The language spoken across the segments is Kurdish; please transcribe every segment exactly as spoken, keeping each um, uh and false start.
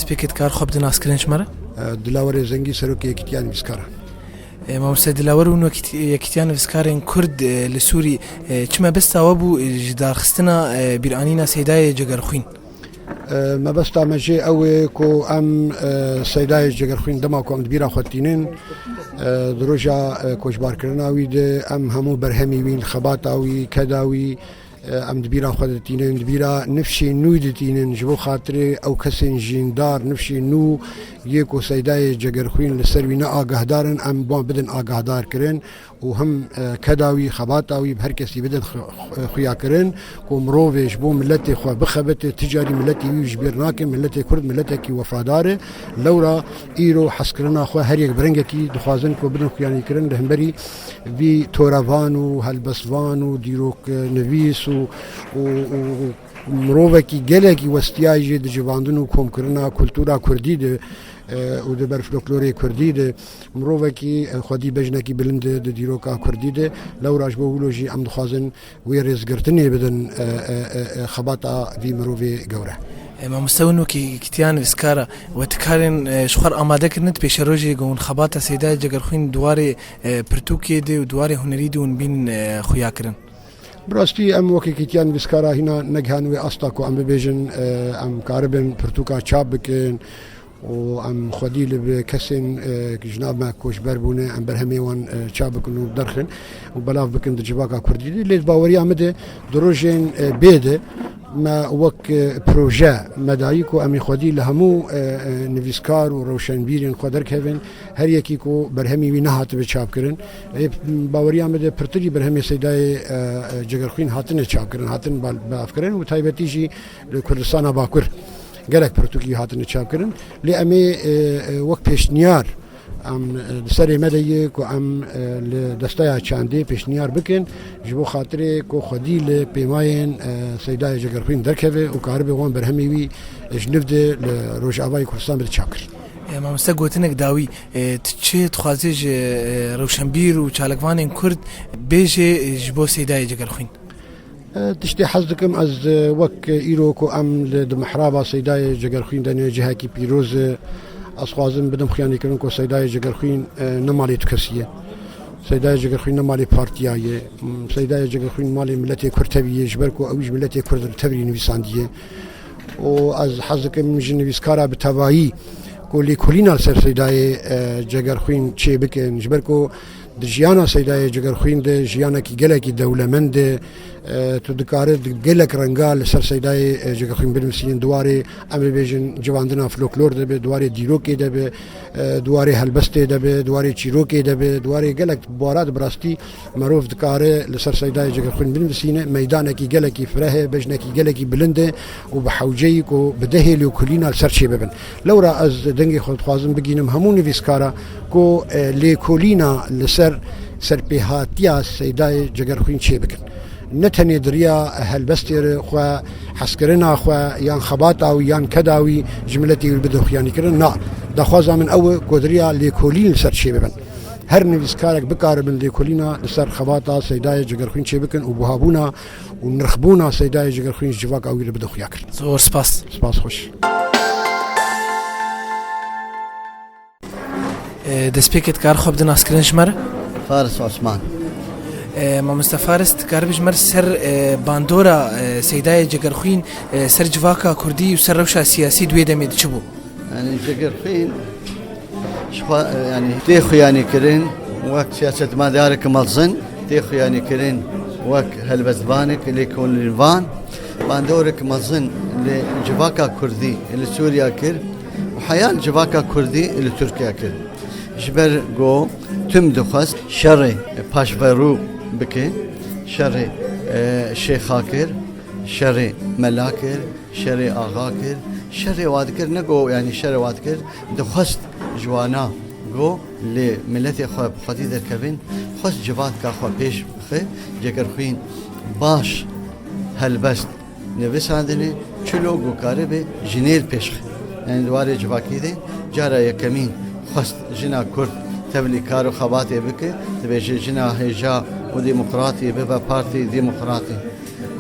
Pêkê dikar xwe bidin naskirin ji me re? E, Dilawerê Zengî, serokê Yekîtiya Nivîskaran. E, mamoste Dilawer hûn wekît-, Yekîtiya Nivîskarên Kurd, e, li Sûrî, e, çi mebesta we bû, e, ji darxistina, e, bîranîna Seydayê Cegerxwîn? E, mebesta me jê ew ê ku em, e, Seydayê Cegerxwîn dema ku em di bîra xwe tînin, e, di roja, e, koçbarkirina wî de em hemû berhemî wî, xebata wî, keda wî, e, em di bîra xwe ditînin, di bîra nifşên nû ditînin, ji bo xatirê ew kesên jîndar, nifşên nû yê ku Seydayê Cegerxwîn li ser wî ne agahdar in, em wan bidin agahdar kirin û him, e, keda wî, xebata wî bi her kesî bidin xu-, xu-, xuyakirin ku mirovê ji bo miletê xwe bixebite, ti carî miletê wî ji bîr nake, miletê Kurd miletekî wefadar e. Lewra îro hezkirina xwe her yek bi rengekî dixwazin ku bidin xuyanîkirin li hemberî vî torevan û helbestvan û dîrok, e, nivîs û, û, û, û mirovekî gelekî westiyayî jê di civandin û komkirina kultura kurdî de, e, û di ber folklorê kurdî de mirovekî, e, xwedî bejnekî bilind e di dîroka kurdî de. Lewra ji bo wilo jî em dixwazin wê rêzgirtinê bidin, e, e, e, e, xebata vî mirovê gewre. E, mamoste hûn wekî Yekîtiya Nivîskara, we dikarin, e, ji xwe re amade kirin di pêşerojê ku hûn xebata Seydayê Cegerxwîn di warê, e, pirtûkê de û di warê hunerî de hûn bînin, e, xuyakirin? Bi rastî em wekî Yekîtiya Nivîskara hîna negihan wê asta ku em bibêjin, e, em karibin pirtûka çap bikin û em xwedî li bi kesên, e, ji nav me koçber bûne, em berhemê wan, e, çap bikin û derxin û belav bikin di civaka kurdî de. Lê di baweriya min de di rojên, e, bê de me wek, e, proje me dayî ku em ê xwedî li hemû, e, e, nivîskar û rewşenbîrên xwe derkevin, her yekî ku berhemî wî nehatibe çapkirin. Ê, baweriya me de pirtirî berhemê Seydayê, e, e, Cegerxwîn hatine çapkirin, hatin bal-, belavkirin û taybetî jî li Kurdistana Bakur gelek pirtûkî hatine çapkirin. Lê em ê, e, e, wek pêşniyar, em, e, li serê me de ye ku em, e, li desteya çandê pêşniyar bikin, ji bo xatirê ku xwedî li pêmayên, e, Seydayê Cegerxwîn derkeve û karibe wan berhemê wî, e, ji nû de li Rojavayê Kurdistan bide çapkirin. E, mamoste, gotinek dawî, e, tu çi dixwazî ji, e, rewşenbîr û çalakvanên Kurd bêjê, e, ji bo Seydayê Cegerxwîn? E, tiştê hez dikim ez, e, wek îro ku em li, di mihraba Seydayê Cegerxwîn de ne cihekî pîroz e, ez xwazim bidim xuyanîkirin ku Seydayê Cegerxwîn, e, ne malê tu kesî ye. Seydayê Cegerxwîn ne malê partiya ye. M, Seydayê Cegerxwîn malê miletê Kurd tevî ye, ji ber ku ew ji miletê Kurd re tevrî nivîsandiye. Û ez hez dikim ji nivîskara bi tevayî ku lêkolîna li ser Seydayê, e, Cegerxwîn çê bikin, ji ber ku di jiyana Seydayê Cegerxwîn de jiyanekî gelekî dewlemend e, e, tu dikare di gelek renga li ser Seydayê, e, Cegerxwîn binivîsînin, di warê em bibêjin civandina folklor de be, di warê dîrokê de be, e, di warê helbestê de be, di warê çîrokê de be, di warê gelek bûra de bi rastî Merov dikare li ser Seydayê Cegerxwîn binivîsîne, meydanekî gelekî fireh e, bejnekî gelekî bilind e û bi hewceyî ku bi dehê lêkolîna li ser çêbibin. Lewra ez dengê xwe dixwazim bigînim hemû nivîskara ku, e, lêkolîna li ser serpêhatiya Seydayê Cegerxwîn çêbikin. Ne tenê di riya helbestê re xwe, hezkirina xwe, yan xebata wî, yan keda wî ji miletê wî bide xuyanîkirin. Na, daxwaza min ew e ku di riya lêkolîn li ser çêbibin. Her nivîskarek bikaribin lêkolîna li ser xebata Seydayê Cegerxwîn çêbikin û buhabûna û nirxbûna Seydayê Cegerxwîn ji civaka wî re bide xuya kirin. Zor spas. Spas xweş. E, destpêkê dikar xwe bide naskirin ji me re? Faris Osman. E, mamoste Faris, dikaribî ji me re ser, e, bandora, e, Seydayê Cegerxwîn, e, ser civaka kurdî û ser rewşa siyasî di wê demê de çi bû? Yanî Cegerxwîn ji xwe, yanî tê xuyanîkirin wek siyasetmedarek mezin, tê xuyanîkirin wek helbestvanek, lêkolînvan, bandorek mezin li civaka kurdî li Sûriya kir û heya li civaka kurdî li Tirkiye kir. Ji ber ku tim dixwest şerê paşverû bike, şerê, e, şêxa kir, şerê mela kir, şerê axa kir, şerê wa dikir, ne ku, yanî şerê wa dikir, dixwest ji wana ku li miletê xwe bi xwedî derkevin, xwest civaka xwe pêş bixe, Cegerxwîn baş helbest nivîsandine, çilo ku karibe jinê li pêş xe. Yanî di warê civakî de cara yekemîn xwest jina Kurd tevlî kar û xebatê bike, dibêje jina hêja û demokratî bibe partî demokratî.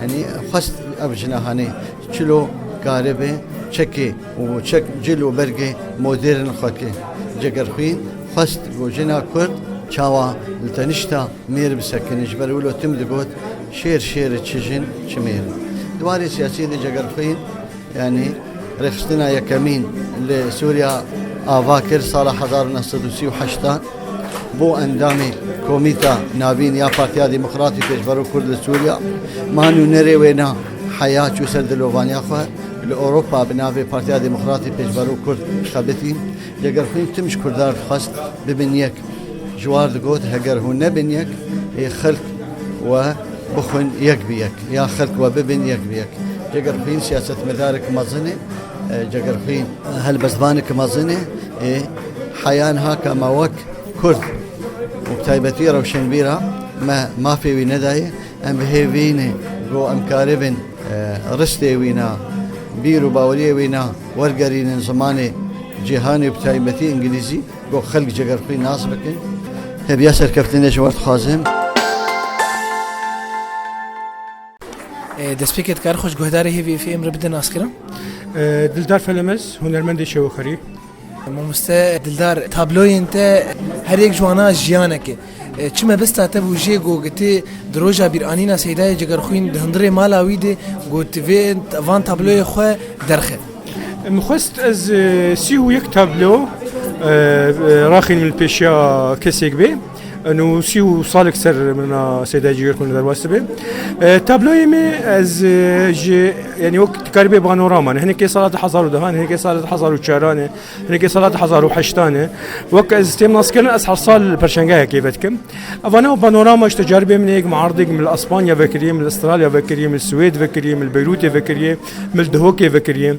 Yanî xwest ev jina hanê çilo Karibe çekê û çek cil û bergê modern xwe ke. Cegerxwîn xwest ku jina Kurd çawa li tenişta mêr bisekine, ji ber wilo tim digot, "Şêr şêr e, çi jin, çi mêr." Di warê siyasî de Cegerxwîn, yanî rêxistina yekemîn li Sûriya ava kir sala hezar û neh sed û sî û heştan. Bû endamê Komîta Navîn ya Partiya Demokratî Pêşberû Kurd li Sûriya. Ma nûnerê wêna heya çû ser dilovaniya xwe, li Ewropa bi navê Partiya Demokratî Pêşberû Kurd xebitî. Cegerxwîn tim ji Kurdan dixwest bibin yek. Ji war digot, heger hûn nebin yek, ê xelk we bixwin yek bi yek, ya xelk we bibin yek bi yek. Cegerxwîn siyasetmedarek mezin e, e, Cegerxwîn helbestvanek mezin e, ê heya niha ka me wek Kurd û bi taybetî rewşenbîra me mafê wî nedaye. Em bi hêvî ne ku em karibin, e, ristê wîna, bîr û baweriyê wîna wergerînin zimanê cîhanê, bi taybetî îngilîzî, ku xelk Cegerxwîn nas bikin. Hêviya serkeftinê ji we dixwazim. E, destpêkê dikare xwe ji guhdarê Hêvî F M re bide naskirin? E, Dildar Felemez, hunermendê şewekarî. Mamoste Dildar, tabloyên te her yek ji wana jiyanek e. E, çi mebesta te bû jê ku gotê di roja bîranîna Seydayê Cegerxwîn di hundirê mala wî de ku tu vê, van tabloyê xwe derxe? Min xwest ez, e, sî û yek tablo, e, e, raxînim li pêşiya kesek bê. Eno sî û salek ser mina Seydayê Cegerxwîn derbas dibe. E, tabloyê me ez, e, ji, yanî wek dikarî bê panorama ne. Hinekê sala du hezar û dehan, hinekê sala du hezar û çaran e, hinekê sala du hezar û heştan e. Wek ez têm naskirin, ez her sal perşengayekê vedikim. Evane ew panorama, işte, caribê min ê yek muardek min li Espanya vekiriye, min li Australya vekiriye, min li Swêd vekiriye, min li Beyrûtê vekiriye, min li Duhokê vekiriye.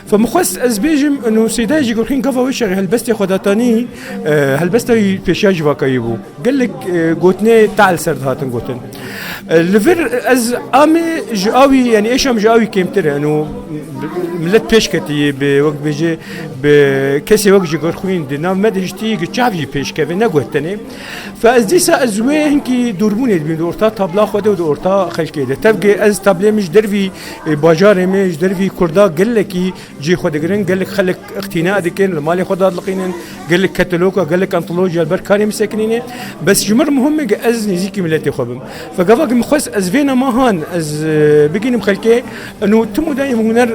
Fe min xwest ez bêjim, eno Seydayê Cegerxwîn gava wê çaxê helbestê xwe datanî, e, helbesta wî pêşiya civakayî bû. Gelek, e, gotinê tehl ser dihatin gotin. E, li vir ez amê ji awî, yanî êşam ji awî kêmtir e. Eno millet pêş ketiye bi, wek bêje, bi kesê wek Cegerxwîn di nav me de hiştî gi çav jî pêş keve, ne guh tenê. Fe ez dîsa ez wê hinkî dûrbûnê dibînim di orta tabla xwe de û di orta xelkê de. Tevgê ez tablê min ji dervî, e, bajarê me, ji dervî Kurda gelekî cihê xwe digirin, gelek xelk îqtîna dikin, li malê xwe dadiliqînin, gelek kataloga, gelek antolojiya li ber karê min sekinîne. Bes ji min re muhim e ku ez nêzîkî miletê xwe bim. Fe gava ku min xwest ez vê nema han ez, e, bigihînim xelkê, eno tim û dayîm huner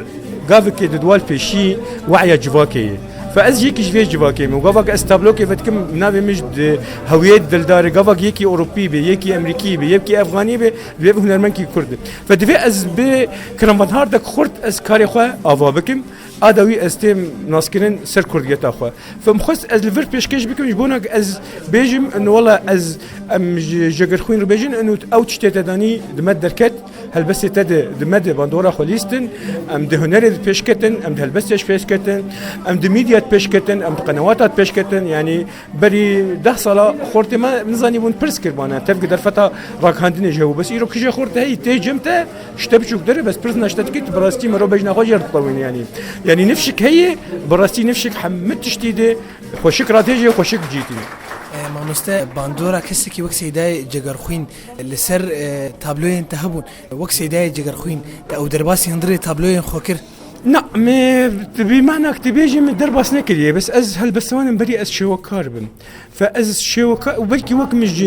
gavekê di dwal pêşî we'ya civakê ye. Fe ez yekî ji vê civakê me. Gava ku ez tablokê vedikim, navê min ji di hewiyê Dildarê, gava ku yekî Ewropî be, yekî Emerîkî be, yekî Efxanî be, divê bi hunermendkî Kurd be. Fe divê ez bi kiranvandhardek xurt ez karê xwe ava bikim. A dawî ez têm naskirin ser kurdiyeta xwe. Fe min xwest ez li vir pêşkêş bikim ji bona ku ez bêjim, eno wela ez, em ji Cegerxwîn re bêjin, eno ew tiştê te danî di me derket, helbestê te di, di me di bandora xwe lîstin, em di hunerê di pêşketin, em di helbestê ji pêşketin, em di medya di pêşketin, em di qenewata di pêşketin, yanî berî deh sala xortê me nizanîbûn pirs kiribane, tevgî derfeta ragihandinê ji hebû. Bes îro kijê xort heyî tê cem te, ji te biçûktir e, bes pirs naşte dikî, tu bi rastî mero bejna xwe jê re ditewînî yanî. Yanî nifşik heye, bi rastî nifşik hemû tiştî de xweşik radihêje, xweşik bi cî tîne. E, mamoste, bandora kesekî wek Seydayê Cegerxwîn li ser, e, tabloyên te hebûn. Wek Seydayê Cegerxwîn, te ew derbasî hundirê tabloyên xwe kir? Na, me, tu bîmanak tu bêjî min derbas nekiriye, bes ez helbestvanim berî ez şêwekar bim. Fe ez şêwekar, û belkî wek min ji,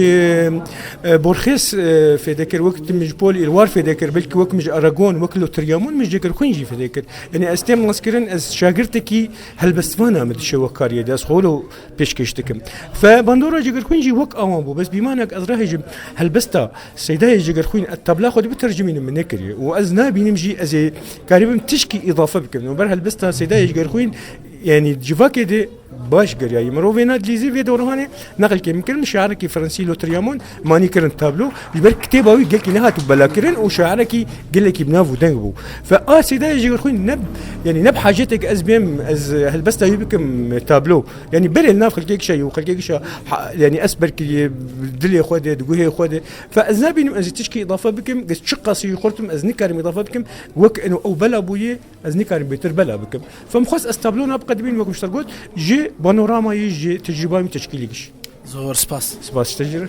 e, Borges, e, fêde kir, wek min ji Paul Éluard fêde kir, belkî wek min ji Aragon, wek Lothar Yamon min ji Cegerxwîn jî fêde kir. Yanî ez têm naskirin, ez şagirtekî helbestvana me di şêwekariyê de, ez xwe wilo pêşkêş dikim. Fe bandora Cegerxwîn jî wek awan bû, bes bîmanek ez rahêjim helbesta Seydayê Cegerxwîn, ez tabla xwe dê bitercimînim, min nekiriye. Û ez nabînim jî ez ê karîbim tişkî îdafe bikim. Û ber helbesta Seydayê Cegerxwîn, yanî civakê de baş geriyayî. Mirovê na dilîzî vê dewrehanê neqilkê min kirin, şaîrekî Fransî Lothar Yamon manî kirin tablo. Ji ber kitêba wî gelkî nehatibû belakirin û şaîrekî gelekî bi nav û deng bû. Fe a Seydayê Cegerxwîn ne, yanî ne bi hacetek ez bêm, ez helbesta wî bikim tablo. Yanî berê li nav xelkê kişa yû, xelkê kişa ha-, yanî esper kiriye, dilê xwe de, di guhê xwe de. Fe ez nabînim ez ê tişkî îdafe bikim, ez çiqas jî xurt im, ez nikarim îdafe bikim. Wek eno ew bela bûye, ez nikarim bêtir bela bikim. Fe min xwest ez tablo na biqedimînim, wek min ji te got, ji panoramayê, ji tecrûba min teşkîlî giş. Zor spas. Spas ji te jî re.